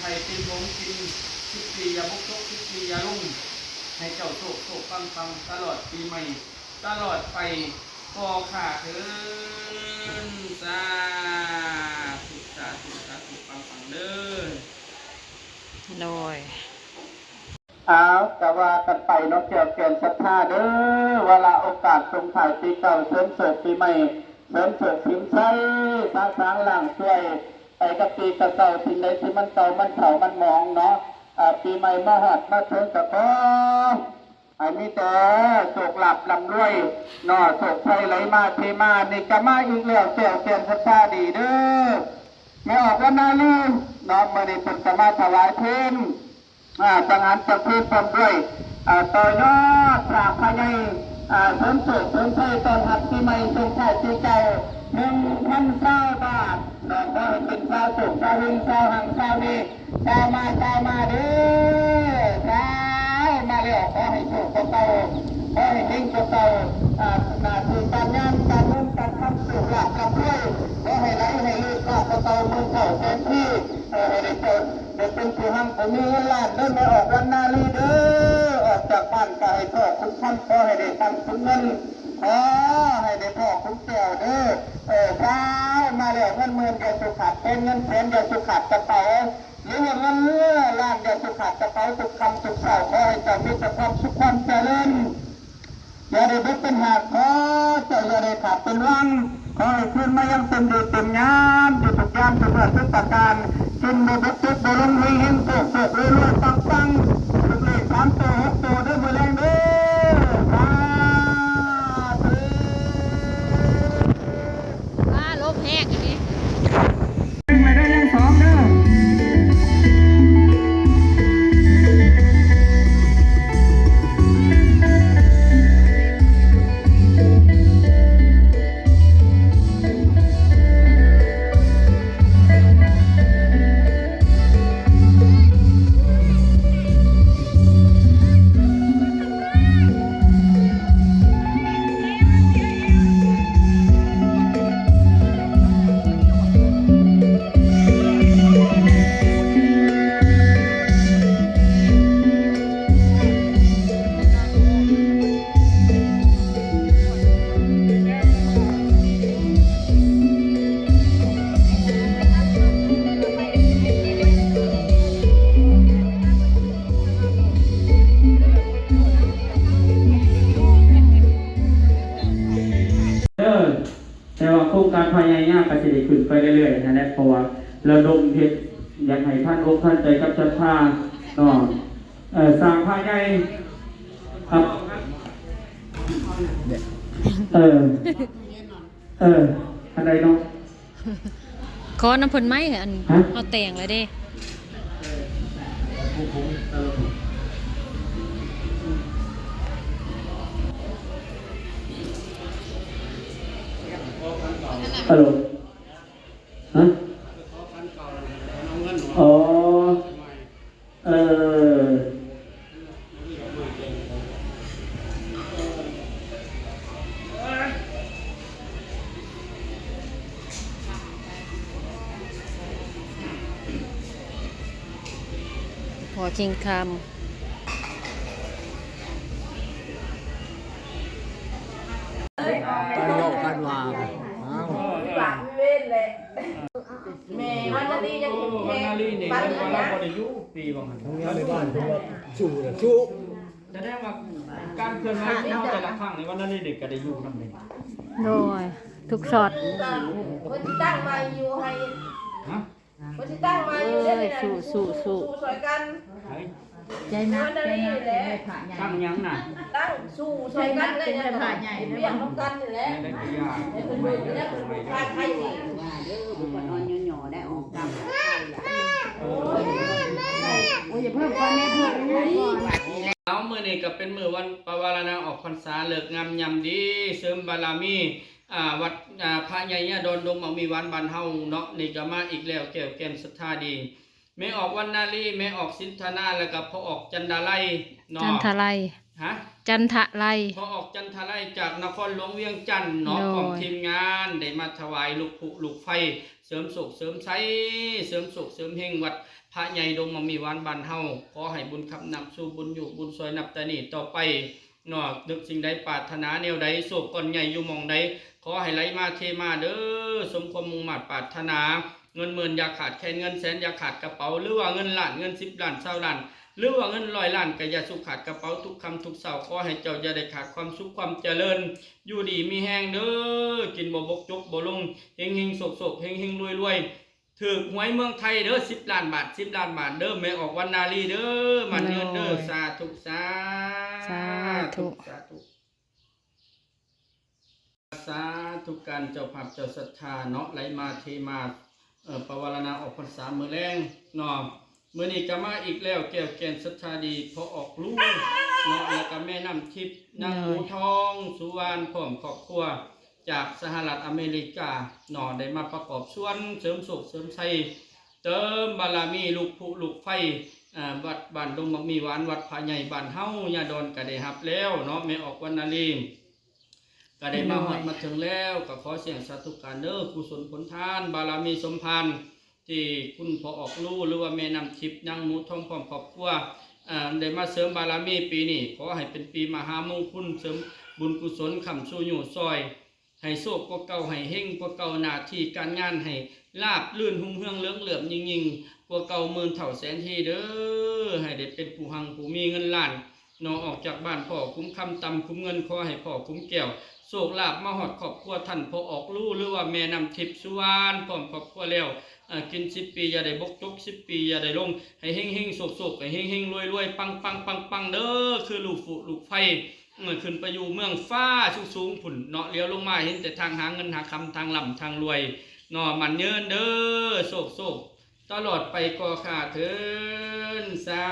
ໃຫ້ເປັນຫົງເປັນສິບປີຢ່າບົກຕົກ ສິບປີຢ່າລົງ ໃຫ້ເຈົ້າໂຊກໂຊກປັງໆ ຕະຫຼອດປີໃໝ່ ຕະຫຼອດໄປກໍຂ້າເທີນ ສາທຸ ສາທຸ ສາທຸ ປັງໆ ເດີ. ໂດຍ ອ້າວ ກະວ່າກັນໄປເນາະ ແກ້ວແກ່ນສັດທາເດີ ວາລະໂອກາດສົ່ງທ້າຍປີເກົ່າ ເສີມໂຊກປີໃໝ່ ເສີມໂຊກເສີມໄຊ ສະສາງລ້າງຊ່ວຍ ໄປກັບປີເກົ່າ ສິ່ງໃດທີ່ມັນເກົ່າ ມັນເຖົ້າ ມັນໝອງເນາະ ອາ ປີໃໝ່ມາຮອດມາເຖິງກະຂໍ ໃຫ້ມີແຕ່ໂຊກລາບລ່ຳລວຍເນາະ ໂຊກໄຊໄຫຼມາເທມາ ນີ້ກະມາອີກແລ້ວ ແກ້ວແກ່ນສັດທາດີເດີ ແມ່ອອກວັນນາລີເນາະ ມື້ນີ້ເພິ່ນກະມາຖວາຍເພນ ອາ ຈັງຫັນຈັງເພນພ້ອມດ້ວຍ ອາ ຕໍ່ຍອດສາກພະໃຫຍ່ ອາ ເສີມໂຊກເສີມໄຊ ຕ້ອນຮັບປີໃໝ່ ສົ່ງທ້າຍປີເກົ່າ ໜຶ່ງພັນຊາວບາດ ເນາະ ຂໍໃຫ້ເປັນຊາວໂຊກຊາວເຮັງ ຊາວຮັ່ງຊາວມີ ຊາວມາ ຊາວມາເດີ ຊາວມາແລ້ວ ຂໍໃຫ້ໂຊກກວ່າເກົ່າ ຂໍໃຫ້ເຮັງກວ່າເກົ່າ ອາ ໜ້າທີ່ການງານ ການເງິນການຄຳ ໂຊກລາບລ່ຳລວຍ ຂໍໃຫ້ໄຫຼໃຫ້ເລີດລາບກວ່າເກົ່າ ໝື່ນເທົ່າແສນທີ ເອີ ໃຫ້ໄດ້ເຈົ້າໄດ້ເປັນຜູ້ຮັ່ງຜູ້ມີເງິນລ້ານເດີ ແມ່ອອກວັນນາລີເດີ ອອກຈາກບ້ານກະໃຫ້ພໍ້ຄຸນຄຳ ຂໍໃຫ້ໄດ້ຄຳຄຸນເງິນ ຂໍໃຫ້ໄດ້ພໍ້ຄຸນແກ້ວເດີ ເອີ ຊາວມາແລ້ວ ເງິນໝື່ນຢ່າສູ່ຂາດແຄນ ເງິນແສນຢ່າສູ່ຂາດກະເປົາ ຫຼືວ່າເງິນລ້ານຢ່າສູ່ຂາດກະເປົາ ທຸກຄ່ຳທຸກເຊົ້າ ຂໍໃຫ້ເຈົ້າມີແຕ່ຄວາມສຸກຄວາມຈະເລີນ ຢ່າໄດ້ບົດເປັນຫາກ ຂໍເຈົ້າຢ່າໄດ້ຂາດເປັນວັງ ຂໍໃຫ້ຄືນມາຢ່າງເຕັມດີເຕັມຍາມ ຢູ່ທຸກຍາມທຸກເມື່ອທຸກປະການ ກິນບໍ່ບົດຕົກບໍ່ລົງ ເຮັງໆ ໂຊກໆ ລວຍໆ ປັງໆ ຖືກເລກສາມໂຕຫົກໂຕເດີ ມື້ແລງເດີ ສາທຸ. ຟ້າລົມແຮງອີ່ຫຼີ. ເບິ່ງລະເດີ ຍັງສອງເດີ. ເອີ ແຕ່ວ່າໂຄງການພະຍາຍາກະຊິໄດ້ຂຶ້ນໄປເລື້ອຍໆ ຫັ້ນແຫຼະ ເພາະວ່າລະດົມເຮັດ ຢາກໃຫ້ທັນອົກທັນໃຈກັບສັດທາເນາະ ເອີ ສ້າງພະໃຫຍ່ ເອີ ເອີ ອັນໃດເນາະ. ຂໍນຳເພິ່ນໄໝ ອັນ ຮະ? ເຮົາແຕ່ງແລ້ວເດ້. ຮັລໂຫຼ ຮະ? ອໍ ເອີ ພໍກິນຄຳ. ເວົ້າກັນວ່າ ອ້າວ ແມ່ວັນນາລີຍັງເຂັ້ມແຂງ ວັນນາລີນີ້ ປານນີ້ ວັນນາລີບໍ່ໄດ້ຢູ່ປີວ່າຫັ້ນ ໂຮງຮຽນໃນບ້ານເພິ່ນວ່າສູ້ນະສູ້ ສະແດງວ່າການເຄື່ອນໄຫວຂອງເຮົາແຕ່ລະຄັ້ງນີ້ ວັນນາລີນີ້ກະໄດ້ຢູ່ນຳເດ້ ໂດຍ ທຸກຊັອດ ເພິ່ນຕັ້ງໃໝ່ຢູ່ໃຫ້ ຮະ? ເພິ່ນຊິຕັ້ງໃໝ່ຢູ່ເດ້ ເອີ ນີ້ນະ ສູ້ໆໆ ສູ້ຊ່ອຍກັນ ໃຈໜັກ ໃຈໜັກ ໃຈໄດ້ພະໃຫຍ່ ຕັ້ງຫຍັງນະ? ຕັ້ງສູ້ຊ່ອຍກັນເລີຍ ໃຈໜັກ ເປັນພະໃຫຍ່ ວຽກນຳກັນນີ້ແຫຼະ ໃຫ້ເພິ່ນເບິ່ງແລ້ວ ພາໄທນີ້ ເດີ ບໍ່ອ່ອນຍໍໆ ໄດ້ອອກຕາມ ໂອ້ຍ ຢ່າເພີ່ມກ່ອນ ແມ່ເພີ່ມກ່ອນ ເອົາ ມື້ນີ້ກະເປັນມື້ວັນປະວາລະນາອອກພັນສາ ເລີກງາມຍາມດີ ເສີມບາລະມີ ອ່າ ວັດ ອ່າ ພະໃຫຍ່ຍາດອນ ດົງໝາກມີຫວານບ້ານເຮົາເນາະ ນີ້ກະມາອີກແລ້ວ ແກ້ວແກ່ນສັດທາດີ ແມ່ອອກວັນນາລີ ແມ່ອອກສິນທະນາ ແລ້ວກະພໍ່ອອກຈັນດາໄລເນາະ ຈັນທະໄລ ຮະ? ຈັນທະໄລ ພໍ່ອອກຈັນທະໄລ ຈາກນະຄອນຫຼວງວຽງຈັນເນາະ ໂດຍ ພ້ອມທີມງານໄດ້ມາຖວາຍລູກຜຸລູກໄຟ ເສີມໂຊກເສີມໄຊ ເສີມໂຊກເສີມເຮັງ ວັດພ ພະໃຫຍ່ດົງໝາກມີຫວານບ້ານເຮົາ ຂໍໃຫ້ບຸນຄ້ຳນຳສູ່ ບຸນຢູ່ບຸນຊ່ອຍ ນັບແຕ່ນີ້ຕໍ່ໄປເນາະ. ນຶກສິ່ງໃດ ປາດຖະໜາແນວໃດ ໂຊກກ້ອນໃຫຍ່ຢູ່ໝ່ອງໃດ ຂໍໃຫ້ໄຫຼມາເທມາເດີ ສົມຄວາມມຸ່ງມາດປາດຖະໜາ. ເງິນໝື່ນຢ່າຂາດແຄນ ເງິນແສນຢ່າຂາດກະເປົາ ຫຼືວ່າເງິນລ້ານ ເງິນສິບລ້ານ ຊາວລ້ານ ຫຼືວ່າເງິນຮ້ອຍລ້ານ ກະຢ່າສຸຂາດກະເປົາທຸກຄ່ຳທຸກເຊົ້າ. ຂໍໃຫ້ເຈົ້າຢ່າໄດ້ຂາດຄວາມສຸກຄວາມຈະເລີນ ຢູ່ດີມີແຮງເດີ ກິນບໍ່ບົກຈົກບໍ່ລົງ ເຮັງໆໂຊກໆ ເຮັງໆລວຍໆ ຖືກຫວຍເມືອງໄທເດີ ສິບລ້ານບາດ ສິບລ້ານບາດເດີ ແມ່ອອກວັນນາລີເດີ ໝັ້ນຍືນເດີ. ໂດຍ ສາທຸ ສາ ສາທຸ ທຸ ສາທຸ ສາທຸການເຈົ້າພາບເຈົ້າສັດທາເນາະ ໄຫຼມາເທມາ ເອີ ປະວາລະນາອອກພັນສາມື້ແລງເນາະ. ມື້ນີ້ກະມາອີກແລ້ວ ແກ້ວແກ່ນສັດທາດີ ພໍ່ອອກລູເນາະ ແລ້ວກະແມ່ນ້ຳທິບ ນາງ ໂດຍ ໝູທອງ ສຸວານ ພ້ອມຄອບຄົວ ຈາກສະຫະລັດອາເມລິກາເນາະ ໄດ້ມາປະກອບສ່ວນເສີມໂຊກເສີມໄຊ ເຕີມບາລະມີລູກຜຸລູກໄຟ ເອີ ວັດບ້ານດົງໝາກມີຫວານ ວັດພະໃຫຍ່ບ້ານເຮົາ ຍາດອນກະໄດ້ຮັບແລ້ວເນາະ ແມ່ອອກວັນນາລີ ກະໄດ້ມາຮອດມາເຖິງແລ້ວ ກະຂໍສຽງສາທຸການເດີ ກຸສົນຜົນທານ ບາລະມີສົມພານ ທີ່ຄຸນພໍ່ອອກລູ ຫຼືວ່າແມ່ນ້ຳທິບ ນາງໝູທອງ ພ້ອມຄອບຄົວ ເອີ ໄດ້ມາເສີມບາລະມີປີນີ້ ຂໍໃຫ້ເປັນປີມະຫາມົງຄຸນ ເສີມບຸນກຸສົນ ຄ້ຳຊູຢູ່ຊ່ອຍ ໃຫ້ໂຊກກວ່າເກົ່າ ໃຫ້ເຮັງກວ່າເກົ່າ ໜ້າທີ່ການງານໃຫ້ລາບລື່ນ ຮຸ່ງເຮືອງເຫຼືອງເຫຼື້ອມຍິ່ງໆກວ່າເກົ່າໝື່ນເທົ່າແສນທີເດີ ໃຫ້ໄດ້ເປັນຜູ້ຮັ່ງຜູ້ມີເງິນລ້ານເນາະ. ອອກຈາກບ້ານພໍ້ຂຸມຄຳ ຕ່ຳຂຸມເງິນ ຂໍໃຫ້ພໍ້ຂຸມແກ້ວ ໂຊກລາບມາຮອດຄອບຄົວທ່ານພໍ່ອອກລູ ຫຼືວ່າແມ່ນ້ຳທິບ ສຸວານ ພ້ອມຄອບຄົວແລ້ວ ເອີ ກິນສິບປີຢ່າໄດ້ບົກຈົກ ສິບປີຢ່າໄດ້ລົງ ໃຫ້ເຮັງໆໂຊກໆ ໃຫ້ເຮັງໆລວຍໆ ປັງໆ ປັງໆເດີ ຄືລູກຜຸລູກໄຟ ເອີ ຂຶ້ນໄປຢູ່ເມືອງຟ້າສູງໆພຸ້ນເນາະ ຫຼຽວລົງມາເຫັນແຕ່ທາງຫາເງິນຫາຄຳ ທາງລ່ຳທາງລວຍເນາະ ໝັ້ນຍືນເດີ ໂຊກໆຕະຫຼອດໄປກໍຂ້າເທີນ ສາ